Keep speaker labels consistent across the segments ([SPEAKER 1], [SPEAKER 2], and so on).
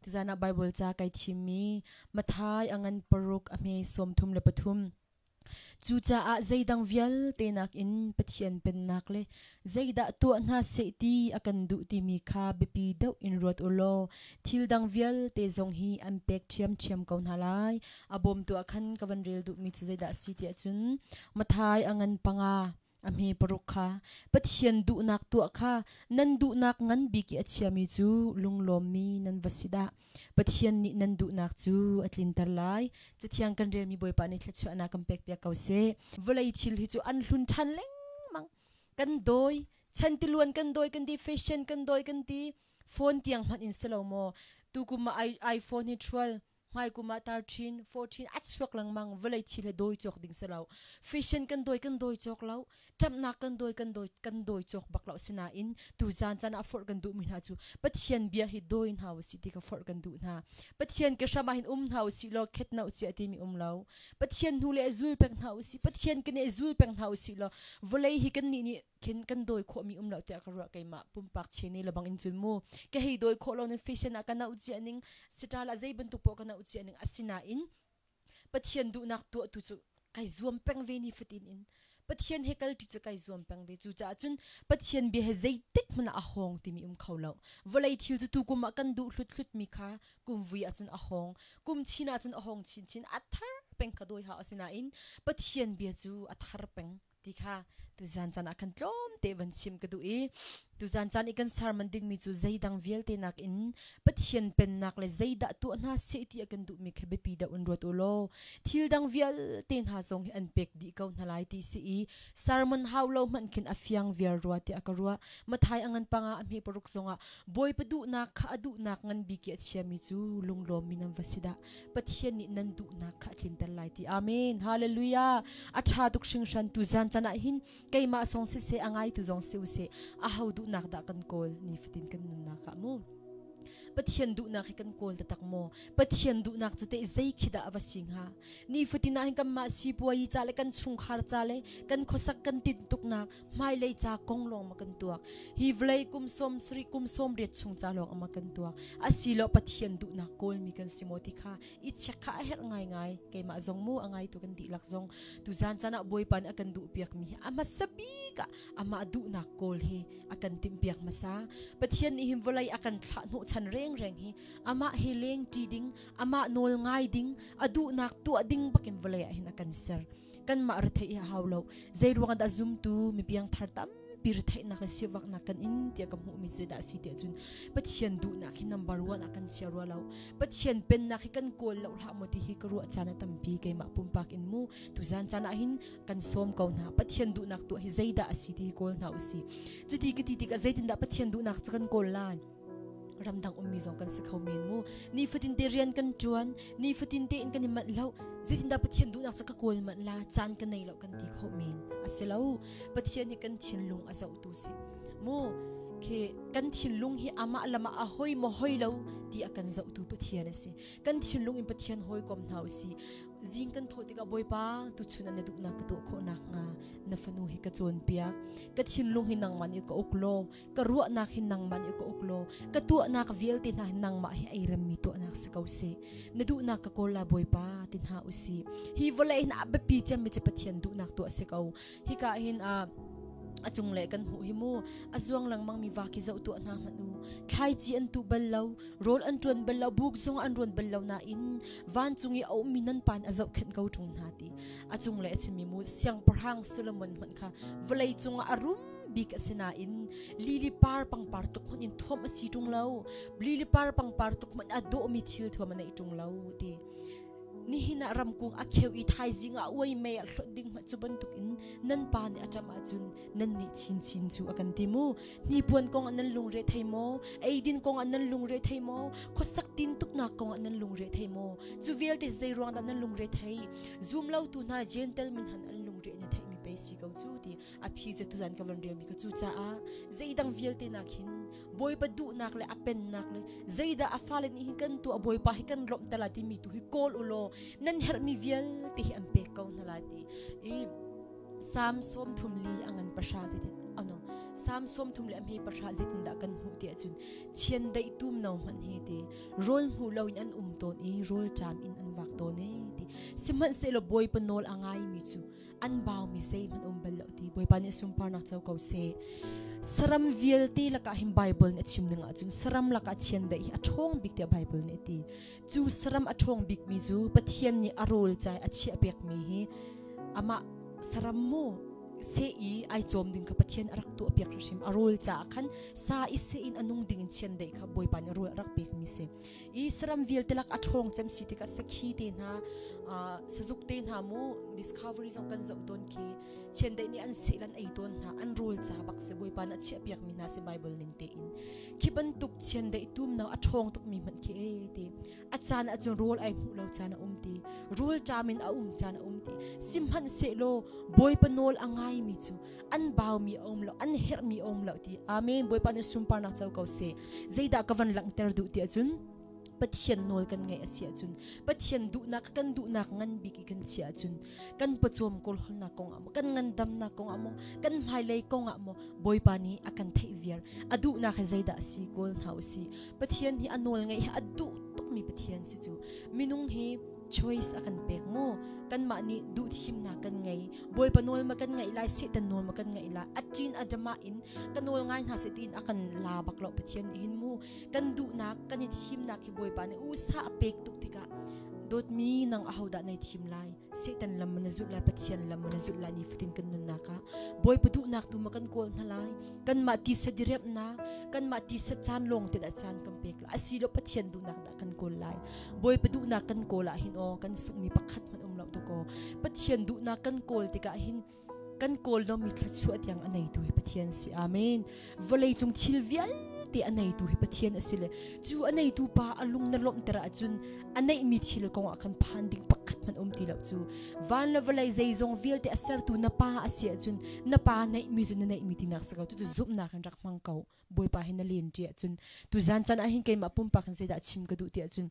[SPEAKER 1] Tuzan ah Bible ca kai thimmi Mathai a ngan paruk a hme 33. Cucaah zeidang vialte nakin Pathian pennak le zeidah tuah hna seh ti a kan duh timi kha biapi deuh in ruat u law thil dang vialte zong hi an pek ṭhiamṭhiam ko hna lai. A bawmtu ah khan ka van rel duhmi cu zeidah a si tiah cun Mathai a ngan panga a hme paruk kha Pathian duhnak tuah kha nan duhnak ngan bik i a chiami cu lunglawmmi nan va si dah. Pathian nih nan duhnak cu a tlinter lai. Cathiang kan relmi Bawipa nih thluachuahnak kan pekpiak ko seh. Vawlei thil hi cu an hlun ṭhan lengmang. Kan dawi, chantiluan kan dawi kan ti, fashion kan dawi kan ti, phone tiang hmanh in si lo maw? Tukum ah iPhone hi ṭhual, hmaikum ah 13, 14 a chuak lengmang. Vawlei thil hi dawi cawk ding si lo. Fashion kan dawi kan dawi cawk lo. Ṭamhnak kan dawi kan dawi kan dawi cawk bak lo. Sinain tuzaan caan ah forh kan duhmi hna cu Pathian bia hi dawi hna usih ti kha forh kan duh hna. Pathian ke hram ah hin um hna usih law khet na usiah timi um lo. Pathian hnu le zul peng hna usih. Pathian kan i zul peng hna usih law vawlei hi kan nih nih khin kan dawi khawhmi um lo tiah ka ruah. Keimah pumpak chene lebang in cun mu ka hei dawi khawh lo nin fashion ah ka nauh cia ning sital ah zei bantuk poh ka nauh cia ning. Asinain Pathian duhnak tuah tu cu kai zuam peng ve ni fatin in Pathian he kal ṭi cu kai zuam peng ve. Cucaah cun Pathian bia he zeitik hmanh ah a hawng timi um kho lo. Vawlei thil cu tukum ah kan duh hlut hlutmi kha kum vui ahcun a hawng, kum chin ahcun a hawng chinchin, a thar peng kha dawi hau. Asinain Pathian bia cu a thar peng ti kha tuzan caan ah khan tlawmte van chim ka duh i tuzan caan i kan sermon dingmi cu zeidang vialte nakin Pathian pennak le zeidah tuah hna seh ti a kan duhmi kha biapi deuh in ruat u law thil dang vialte hna zong hi an pek dih ko hna lai ti si i sermon hau lo hmanh khin a fiang viar rua tiah ka ruah. Mathai a ngan panga a hme paruk zongah Bawipa duhnak kha a duhnak ngan bik i a chiami cu lunglawmmi nan va si dah. Pathian nih nan duhnak kha a tlinter lai ti. Amen. Hallelujah. A ṭha tuk hringhran. Tu zan can ah hin keimah song siseh, a ngaitu zong si usih, aho duhnak dah kan kawl nifatin kan nunnak ah mu? Pathian duhnak hi kan kawl taktak maw? Pathian duhnak cu teh zei khi dah a va si hnga? Nifatin ah hin kanmah sipuayi ca le kan chungkhar ca le kan khuasak kan tintuknak hmailei ca kong lawng ma kan tuak? Hi vawlei kum 70 kum 80 chung ca lawng ama kan tuak? Asilo Pathian duhnak kawlmi kan si maw ti kha i check kha a herh ngaingai. Keimah zong mu, a ngaitu kan dihlak zong tuzan caan ah Bawipa nih a kan duhpiak mi hi a hmasa bik ah amah duhnak kawl hi a kan timhpiak hmasa. Pathian nih hin vawlei a kan thlah hnawhchan rengreng hi amah he leng ṭi ding, amah nawl ngai ding, a duhnak tuah ding bakin vawlei ah hin a kan ser. Kanmah retheih hi a hau lo. Zei ruangah dah zumtu mi piangthar tampi retheihnak le sivaknak kan in tiah ka hmuhmi zeidah a si tiah cun Pathian duhnak hi number one ah kan chia rua lo. Pathian pennak hi kan kawl lo hlah maw ti hi ka ruah caan a tampi keimah pumpak in mu. Tuzan caan ah hin kan sawm ko hna. Pathian duhnak tuah hi zeidah a si ti hi kawl hna usih. Cuti ka ti tikah zeitindah Pathian duhnak cu kan kawl lai? Ramdang ummi zong kan si kho men mu. Nifatin te rian kan ṭuan, nifatin te in kan i manh lo. Zeitindah Pathian duhnak cu ka kawl manh la, caan ka nei lo kan ti kho men. A si lo. Pathian hi kan thinlung a zohtu si. Mu khi kan thinlung hi amah lam ah a hoi maw hoi lo ti a kan zohtu Pathian a si. Kan thinlung in Pathian hawikom hna u si. Zing kan thawh tikah Bawipa, tuchun ah na duhnak ka tuah khawh nakhnga na fanu hi ka cawnpiak. Ka thinlung hi nangmah nih ka uk law, ka ruahnak hi nangmah nih ka uk law, ka tuahnak vialte hna hi nangmah hi ei remmi tuahnak si ko seh. Na duhnak ka kawl la Bawipa ti hna usih. Hi vawlei hin a biapi cemmi cu Pathian duhnak tuah si ko. Hika hin a cung le kan hmuh hi mu a zuang lengmang mi va khi zoh tuah hna hmanh u. Thlaici an tuh bal lo, rawl an ṭuan bal lo, buk zong an ruan bal lo nain vancung i a ummi nan pa nih a zohkhenh ko ṭung hna ti. A cung le a chimmi mu siangpahrang Solomon hmanh kha vawlei cungah a rum bik a si nain lili par pangpar tuk hmanh in thuam a si ṭung lo. Lili par pangpar tuk hmanh a dawhmi thil thuam a neih ṭung lo ti. Nihin ah ramkung a kheu i thaizing ah uai mei a hlawt ding hmanh cu bantukin nan pa nih a ṭamh ahcun nannih chinchin cu a kan ti mu. Hnipuan kong ah nan lungre thei maw? Eidin kong ah nan lungre thei maw? Khuasak tintuknak kong ah nan lungre thei maw? Cu vialte zei ruang dah nan lungre thei? Zum lotu hna Gentel min han an lungre na theihmi pei si ko cu ti a phi cu tuzan ka van relmi ka. Cucaah zeidang vialte nak hin Bawipa duhnak le a pennak le zeidah a fale nih hin kan tuah, Bawipa hi kan lawmh te lai timi tu hi kawl u law nan herhmi vialte hi an pek ko hna lai ti i Psalm 34 a ngan 10 zeitin ano. Salm 30 le a hme pahra zeitindah kan hmuh ti ahcun chiandeih tum no hmanh hi ti rawl hmu loin an um tawn i rawl ṭam in an vak tawn e ti sihmanhsehlaw Bawipa nawl a ngaimi cu an baumi zeihmanh um bal lo ti Bawipa nih sunparnak co ko seh. Saram vialte lakah hin Bible nih a chim ning ahcun saram lakah chiandeih hi a ṭhawng bik tiah Bible nih a ti. Cu saram a ṭhawng bikmi cu Pathian nih a rawl cai a chiah pekmi hi amah saram mu seh i ai cawm ding kha Pathian a rak tuah piak hrim a rawl caah khan sa i seh in a nung ding in chiandeih kha Bawipa nih rawl a rak pekmi si. I saram vialte lak a ṭhawng cem si tikah sakhi te hna sazuk te hna mu discovery zong kan zoh tawn khi chiandeih nih an seh lan ei tawn hna an rawl ca bak si Bawipa nih a chiah piak mi hna si Bible ning tein khi bantuk chiandeih tum no a ṭhawng tuk mi hmanh khi e ti a caan ahcun rawl ai hmuh lo caan a um ti rawl ṭam in a um caan a um ti sihmanhsehlaw Bawipa nawl a ngai mi cu an baumi a um lo an herhmi a um lo ti amen Bawipa nih sunparnak co ko seh zeidah ka van langhter duh ti ahcun Pathian nawl kan ngaih a si ahcun Pathian duhnak kan duhnak ngan bik i kan chiah ahcun kan pawcawm kawlhawlnak kong ah maw kan ngandamnak kong ah maw kan hmailei kong ah maw Bawipa nih a kan theih viar a duhnak hi zeidah a si kawl hna u si Pathian hi a nawl ngaih hi a duh tukmi Pathian si cu minung hi choice a kan pek mu kanmah nih duh thimnak kan ngei Bawipa nawl ma kan ngaih lai Satan nawl ma kan ngaih lai a ṭin a dama in ka nawl ngai hna seh tiin a kan la bak lo Pathian nih hin mu kan duhnak kan i thimnak hi Bawipa nih usa a pek tuk tikah dawtmi nang ahodah nai thim lai Satan lam na zulh lai Pathian lam na zulh lai nifatin kan nunnak ah Bawipa duhnak tu ma kan kawl hna lai kanmah tisa diremnak kanmah tisa caan lawng te dah caan kan pek lai asilo Pathian duhnak dah kan kawl lai Bawipa duhnak kan kawl ah hin aw kan sungmi pakhat hmanh um lo to ko Pathian duhnak kan kawl tikah hin kan kawl lomi thluachuah tiang a neitu hi Pathian si amen vawlei cung thil vialte a neitu hi Pathian a si le cu a neitu pa a lung na lawmhter ahcun a neihmi thil kong ah khan phan ding pakhat hmanh um ti lo cu van le vawlei zeizong vialte a sertu na pa a si ahcun na pa neihmi cu na neihmi tinak si ko cucu zumhnak in rak hmang ko Bawipa hi na len ṭi ahcun tuzan caan ah hin keimah pumpak in zeidah chim ka duh ti ahcun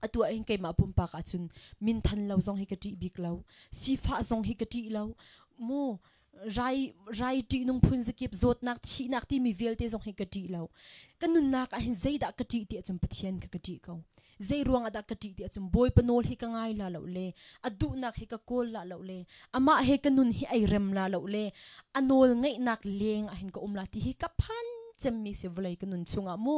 [SPEAKER 1] atu ah hin keimah pumpak ahcun minthan lo zong hi ka ṭih bik lo sifah zong hi ka ṭih lo mu rai rai ṭihnung phun zakip zawtnak thihnak timi vialte zong hi ka ṭih lo ka nunnak ah hin zeidah ka ṭih ti ahcun Pathian kha ka ṭih ko zei ruang ah dah ka ṭih ti ahcun Bawipa nawl hi ka ngai la lo le a duhnak hi ka kawl la lo le amah he ka nun hi ai rem la lo le a nawl ngeihnak leng ah hin ka um la ti hi ka phan cemmi si vawlei ka nun chungah mu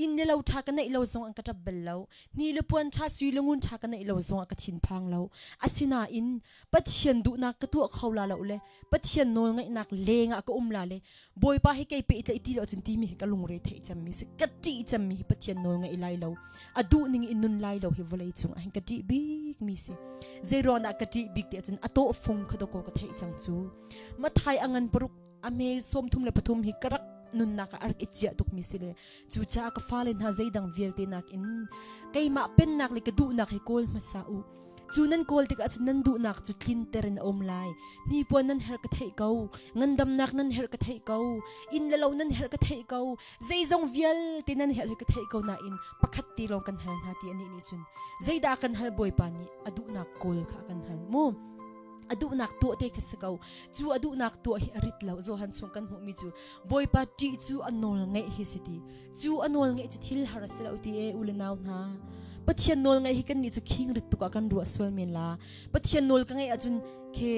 [SPEAKER 1] inn le lo ṭha ka neih lo zong an ka ṭap bal lo ni le puan ṭha sui le ngun ṭha ka neih lo zongah ka thin phang lo asinain Pathian duhnak ka tuah kho la lo le Pathian nawl ngaihnak leng ah ka um la le Bawipa hi kei pehtlaih ti lo cun timi hi ka lungre theih cemmi si ka ṭih cemmi hi Pathian nawl ngaih lai lo a duh ning in nun lai lo hi vawlei cung ah hin ka ṭih bik mi si zei ruang dah ka ṭih bik ti ahcun a tawhfung kha dawkaw ka theih cang cu Mathai a ngan paruk a me 33 hi ka rak nunnak ah a rak i ciah tuk mi si le cucaah ka fale hna zeidang vialte nakin keimah pennak le ka duhnak hi kawl hmasa u Cu nan kawl tikah cun nan duhnak cu tlinter in a um lai. Hnipuan nan herh ka theih ko, ngandamnak nan herh ka theih ko, inn le lo nan herh ka theih ko, zeizong vialte nan herh hi ka theih ko nain pakhat te lawng kan hal hna ti anih nih cun zeidah kan hal Bawipa nih a duhnak kawl kha a kan hal mu. A duhnak tuah te kha si ko. Cu a duhnak tuah hi a rit lo. Johan chung kan hmuhmi cu Bawipa ṭih cu a nawl ngeih hi si ti. Cu a nawl ngeih cu thil har a si lo ti e u le nau hna. Pathian nawl ngeih hi kannih cu khing rit tuk ah kan ruah sual men la. Pathian nawl ka ngeih ahcun khi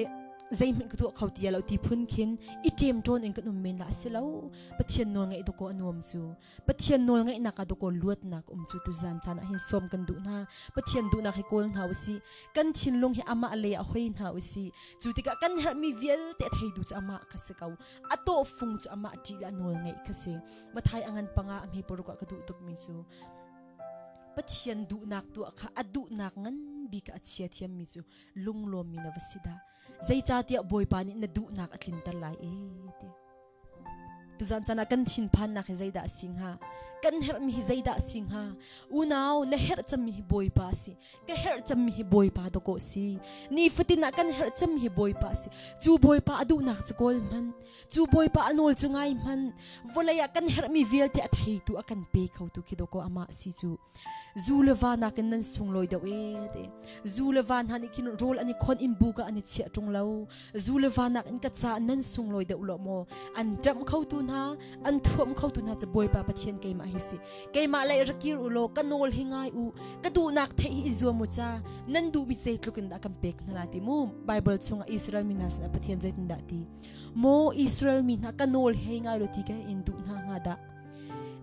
[SPEAKER 1] zeihmanh ka tuah kho ti lo ti phun khin i ṭem ṭawn in kan um men la a si lo. Pathian nawl ngeih dawkaw a nuam cu. Pathian nawl ngeihnak ah dawkaw luatnak um cu tuzan caan ah hin sawm kan duh hna. Pathian duhnak hi kawl hna usih. Kan thinlung hi amah lei ah hoi hna usih. Cu tikah kan herhmi vialte a theitu cu amah kha si ko. A tawhfung cu amah ṭih le a nawl ngeih kha si. Mathai a ngan panga a hme paruk ah ka duh tukmi cu Pathian duhnak tuah kha a duhnak ngan bik a chia thiammi cu lunglawmmi na va si dah. Zeicahtiah Bawipa nih na duhnak a tlinter lai e ti. Tuzan caan ah kan thinphannak hi zeidah a si hnga? Kan herhmi hi zeidah si hnga? Unau, na herh cemmi hi Bawipa a si. Ka herh cemmi hi Bawipa dawkaw si. Nifatin ah kan herh cemmi hi Bawipa a si. Cu Bawipa a duhnak cu kawl hmanh. Cu Bawipa a nawl cu ngai hmanh. Vawlei ah kan herhmi vialte a theitu a kan pe khotu khi dawkaw amah si cu. Zu le va nakin nan sunglawi deuh e te. Zu le va hna nih khin rawl an i khon in bu ka an i chiah ṭung lo. Zu le va nakin ka ca nan sunglawi deuh lo maw? An ṭamh khotu hna, an thuam khotu hna cu Bawipa Pathian keimah hi si. Keimah lei rak kir u law ka nawl hi ngai u. Ka duhnak theih hi i zuam u ca. Nan duhmi zeitluk in dah kan pek hna la ti mu. Bible chungah Israel mi hna sinah Pathian zeitindah ti? Maw Israel mi hna ka nawl hei ngai lo ti ka in duh hna hnga dah?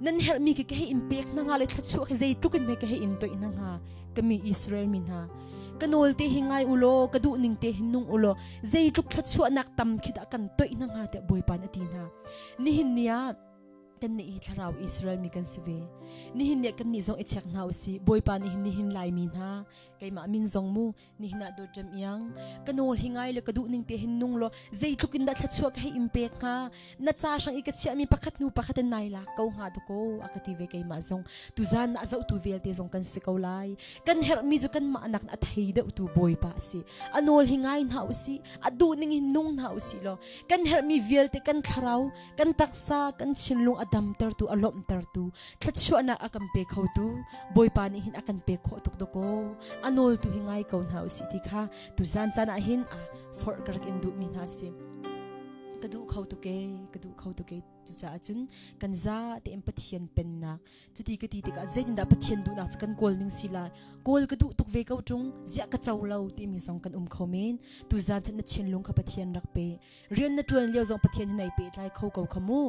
[SPEAKER 1] Nan herhmi khi ka hei in pek hna hnga le thluachuah khi zeitluk in ka hei in toih hna hnga ka mi Israel mi hna ka nawl te hi ngai u law ka duh ning te hi nung u law zeitluk thluachuahnak tam khi dah kan toih hna hnga tiah Bawipa nih a ti hna. Nihin ni ah kan nih hi thlarau Israel mi kan si ve. Nihin ni ah kan nih zong i check hna u sih. Bawipa nih hin nihin Laimi hna keimah min zong mu nihin ah dawt rem iang ka nawl hi ngai le ka duh ning te hin nung law zeitluk in dah thluachuah ka hei in pek hnga na ca hrang i ka chiahmi pakhat hnu pakhat in nai lak ko hnga dakaw a ka ti ve keimah zong tuzan ah zohtu vialte zong kan si ko lai kan herhmi cu kanmah nak a thei deuhtu Bawipa a si a nawl hi ngai hna usih a duh ning hin nung hna usih law kan herhmi vialte kan thlarau kan taksa kan thinlung a damtertu a lawmhtertu thluachuahnak a kan pe khotu Bawipa nih hin a kan pek khawh tuk dakaw a nawltu hi ngai ko hna usih ti kha tuzan caan ah hin a forh ka rak in duhmi hna si ka duh kho tuk e ka duh kho tuk e cucaah cun kan za tein Pathian pennak cuti ka ti tikah zeitindah Pathian duhnak cu kan kawl ning si lai kawl ka duh tuk ve ko ṭung ziah ka co lo timi zong kan um kho men tuzan chan na thinlung kha Pathian rak pe rian na ṭuan lio zong Pathian hi nai pehtlai kho ko kha mu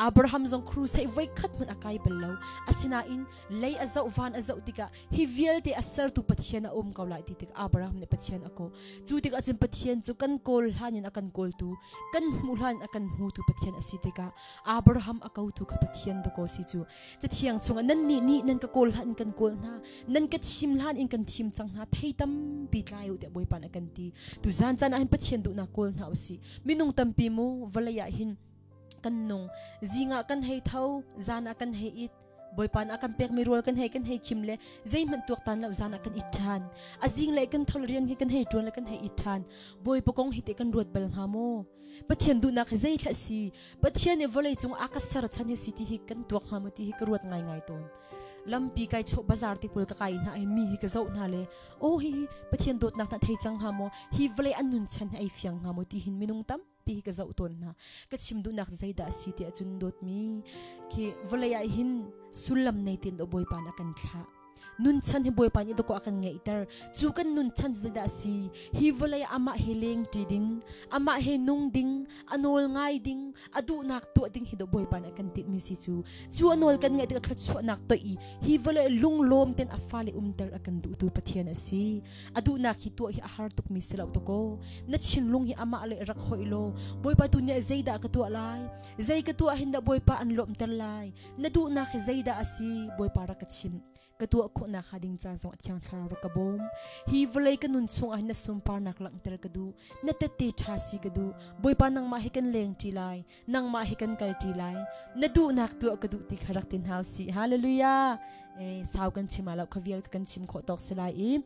[SPEAKER 1] Abraham zong crusade voi khat hmanh a kai bal lo asinain lei a zoh van a zoh tikah hi vialte a sertu Pathian a um ko lai ti tikah Abraham nih Pathian a kaw cu tikah cun Pathian cu kan kawl hlan in a kan kawltu kan hmuh hlan in a kan hmutu Pathian a si tikah Abraham a kotu kha Pathian dakaw si cu cathiang chungah nan nih nih nan ka kawl hlan in kan kawl hna nan ka thim hlan in kan thim cang hna thei tampi tlai u tiah Bawipa nih a kan ti tuzan caan ah hin Pathian duhnak kawl hna usih minung tampi mu vawlei ah hin kan nung zing ah kan hei tho zan ah kan hei it Bawipa nih a kan pekmi rawl kan hei kan hei khim le zeihmanh tuaktan lo zan ah kan it ṭhan a zing le kan thol rian hi kan hei ṭuan le kan hei it ṭhan Bawipa kong hi te kan ruat bal hnga maw Pathian duhnak hi zeithla si Pathian nih vawlei cung a ka ser chan hi si ti hi kan tuak hnga maw ti hi ka ruat ngaingai tawn lampi kai chawh bazar ti pawl ka kai hna i mi hi ka zoh hna le oh hi Pathian dawtnak hna thei cang hnga maw hi vawlei an nun chan hi ai fiang hnga maw ti hin minung tampi hi ka zoh tawn hna ka chim duhnak zeidah a si ti ahcun dawtmi khi vawlei ah hin sullam nei tin do Bawipa nih a kan thlah Nunchan hi Bawipa nih dawkaw a kan ngeihter. Cu kan nunchan cu zeidah a si? Hi vawlei ah amah he lengṭi ding, amah he nung ding, a nawl ngai ding, a duhnak tuah ding hi dawh Bawipa nih a kan tinhmi si cu. Cu a nawl kan ngaih tikah thluachuahnak toih i hi vawlei lunglawm tein a fale umter a kan duhtu Pathian a si. A duhnak hi tuah hi a har tukmi si lo dawkaw. Na thinlung hi amah le rak hoih law Bawipa tu nih zeidah ka tuah lai? Zei ka tuah hin dah Bawipa an lawmhter lai? Na duhnak hi zeidah a si? Bawipa rak ka chim. Ka tuah khawhnak hnga ding ca zong a Thiang Thlarau rak ka bawm. Hi vawlei ka nun chungah hin na sunparnak langhter ka duh. Na tette ṭha si ka duh. Bawipa nangmah he kan leng ṭi lai. Nangmah he kan kal ṭi lai. Na duhnak tuah ka duh ti kha rak ti hna usih. Hallelujah. Eh, sau kan chim ah lo kha vial kan chim khawh tawk si lai i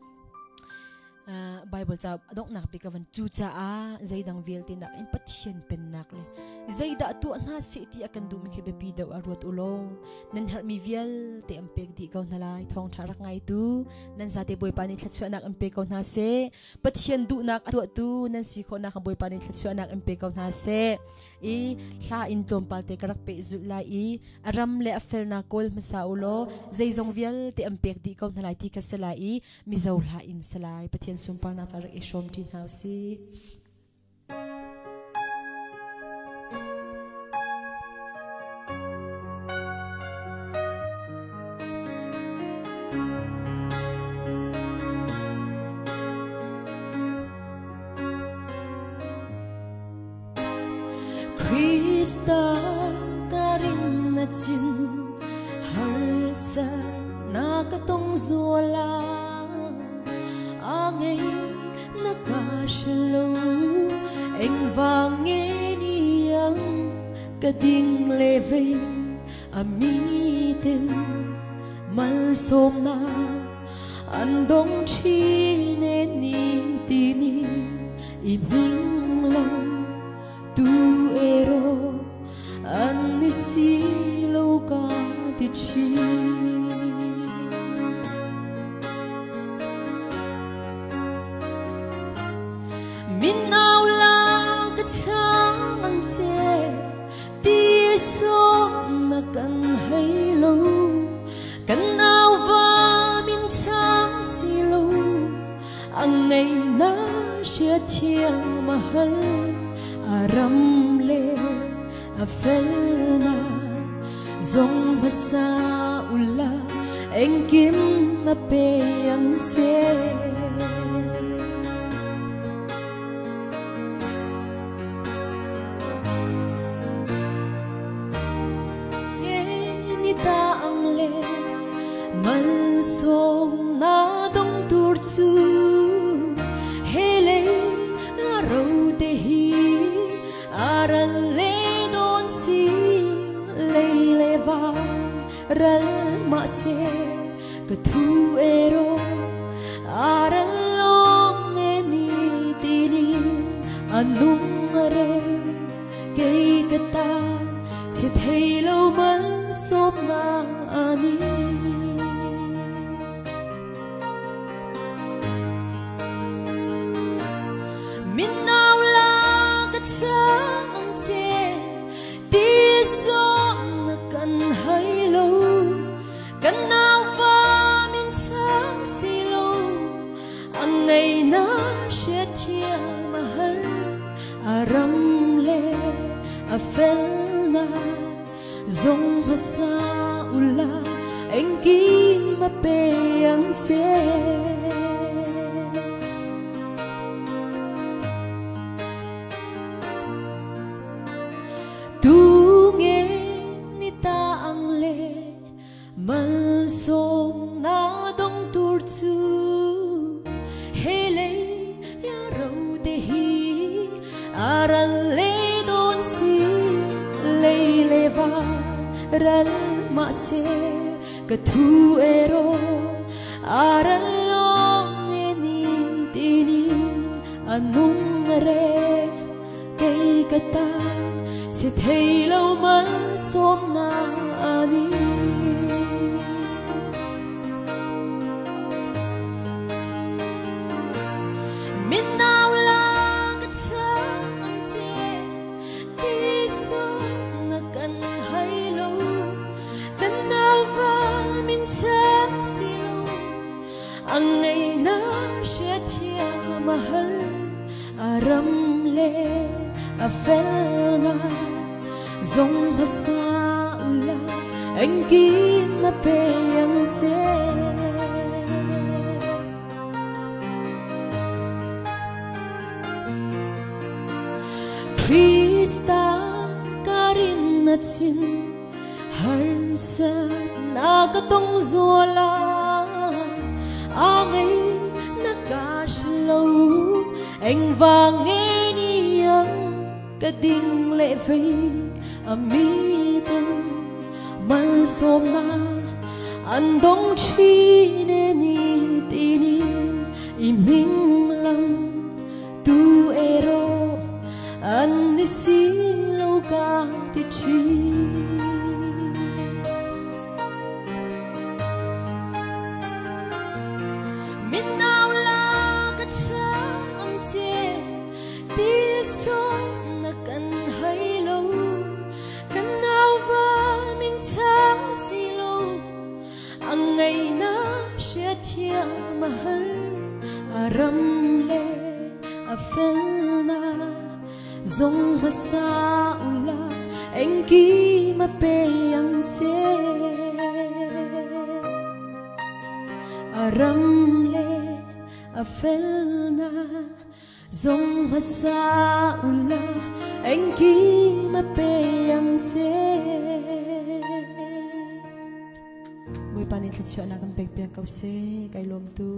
[SPEAKER 1] Bible ca donghnak bik ka van cucaah zeidang vialte nak in Pathian pennak le zeidah tuah hna seh ti a kan duhmi khi biapi deuh a ruat u law nan herhmi vialte an pek dih ko hna lai thawngṭha rak ngaitu nan zate Bawipa nih thluachuahnak an pe ko hna seh Pathian duhnak a tuahtu nan si khawhnak Bawipa nih thluachuahnak an pe ko hna seh i hla in tlawmpal te ka rak pehzulh lai i a ram le a felnak kawl hmasa u law zeizong vialte an pek dih ko hna lai ti kha si lai i Mizo hla in salai Pathian sunparnak ca rak i hrawm ṭi hna usih. Krista ka rin na chin harsa na ka tong zuala a ngei na ka lo eng vang nge niang ka ding le ve. Amitin malsawmna an dong thin e ni tini i hming lam tu ero an ni si lo ka ti thin. Min au la ka chang ang che ti som na kan hay lo kan nau va min chang si lo ang ngày na xia thiang ma har aram le a fel na zong ma sa ula eng kim ma pe ang che. Malsom na dong tur chu hele ro te hi aral le don si lei le va ral ma se ka thu ero aral long e ni ti ni anung re kei ka ta che thei lo mal som na ani. Min au la ka chang che ti som na kan hay lo kan nau va min chang si lo ang ngày na xia thiang ma har aram le a fel na zong ma sa ula eng ki ma pe ang che. Tu nge ni ta ang le malsom na dong tur chu hele ya ro te hi aral le don si lei le va ral ma se ka thu ero aral long e ni ti ni anung re kei ka ta che thei lo mal som na ani. Min nau la ka chang che ti som na kan hay lo kan nau va min chang si lo ang ngày na xia thiang ma har aram le a fel na zong ma sa ula anh ki ma pe ang che. Krista karin na chin har sa na ka tong zola angay na ka lo anh vang nghe niang ka ding lệ vei ami ten mal som na an dong chi ne ni ti ni i ming lang tu ero an ni si lo ka ti chi. Min nau la ka chang che ti som na kan hay lo kan nau va min chang si lo ang ngày na xia thiang ma har aram le a fel na zong ma sa ula eng ki ma pe ang che aram le a fel na zong ma sa ula eng ki ma pe ang che. Mui panin thla na kan pek pek kau se kai lom tu.